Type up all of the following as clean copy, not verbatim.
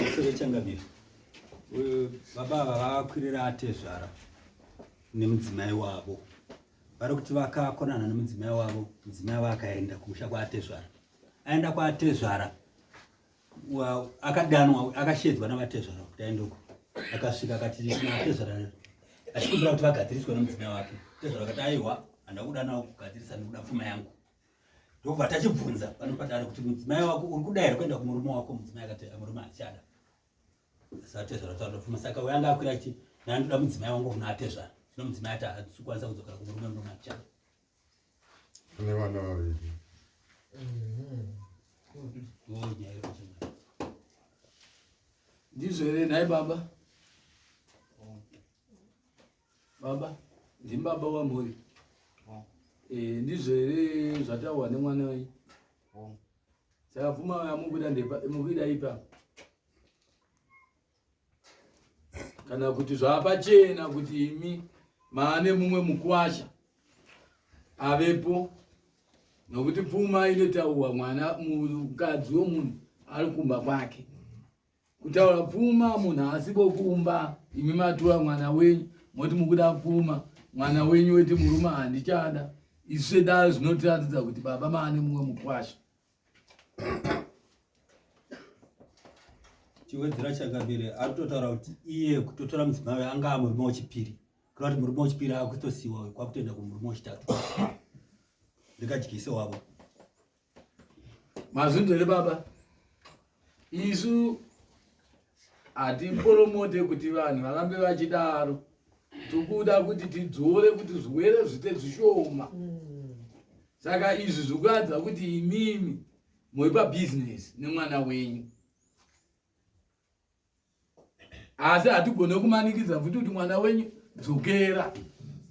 Pamusoro changamire. Baba ava vakakwirira atezvara nemudzimai wavo. Vari kuti vakakonana nemudzimai wavo, mudzimai wavo akaenda kumusha kwaatezvara. Aenda kwaatezvara akadanwa akashedzwa navatezvara kuti aende uko. Akasvika akati natezvara achikumbira kuti vagadziriswe nemudzimai wake. Tezvara akati aiwa handina kuda nawo kugadzirisa ndikuda pfuma yangu. Ndobva tachibvunza pano padare kuti mudzimai wako uri kuda here kuenda kumurume wako mudzimai akati murume achada. Satezvara taura pfuma saka uyo anga akwira achi ndandoda mudzimai wangu kuna atezvara. Zvino mudzimai ati haasi kukwanisa kudzokera kumurume murume achada. Ane vana vaviri. Ndizvo here nhai baba? Baba, ndimi baba wamhuri. Eh, ndizvo here zvataurwa nemwana wenyu? Saka pfuma yamukuda ndepa mukuida ipa. Kana kuti zvapachena kuti imi maane mumwe mukwasha avepo nokuti pfuma inotaurwa mwana mukadzi wemunhu ari kumba kwake. Kutaura pfuma munhu haasipo kumba imi matura mwana wenyu moti mukuda pfuma mwana wenyu weti murume handichada isu sedare zvinotiratidza kuti baba maane mumwe mukwasha. Chiwedzera chakabere ari kutotaura kuti iye kutotora mudzimai uyo anga murume wechipiri kureva kuti murume wechipiri akutosiiwa uyu kwakutoenda kumurume wechitatu ndikadyise wavo. Mazvinzwa here baba? Isu hatiporomote kuti vanhu varambe vachidaro. Tikuda kuti tidzore kuti zvirwere zviite zvishoma. Saka izvi zvikuratidza kuti imimi muri pabhizinesi nemwana wenyu. Asi hatigone kumanikidza futi kuti mwana wenyu dzokera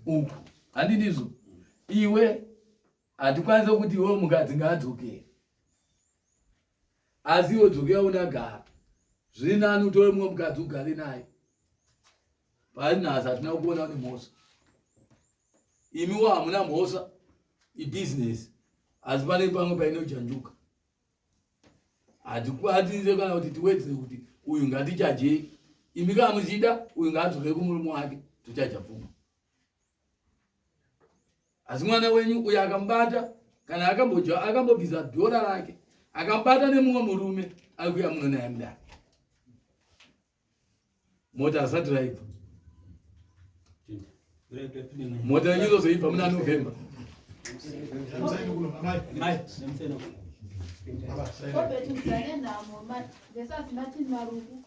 uku. Handi ndizvo? Iwe hatikwanise kuti iwe mukadzi ngaadzokere asi iwe dzokera unagara zviri nani utore mumwe mukadzi ugare naye pari nhasi hatina kuona une mhosva imiwo hamuna mhosva ibhizinesi asi pane pamwe painojanjuka hatikwanise kana kuti tiwedzere kuti uyu ngatichajei imi kana muchida uyu ngaadzokere kumurume wake tochaja pfuma asi mwana wenyu uyo akamubata kana akambodya akambobvisa dhora rake akamubata nemumwe murume ari kuya muno naye mudare mota asati raibva mota yenyu izozoibva muna november. Robert Mzane Nhamo, Martin Maruku.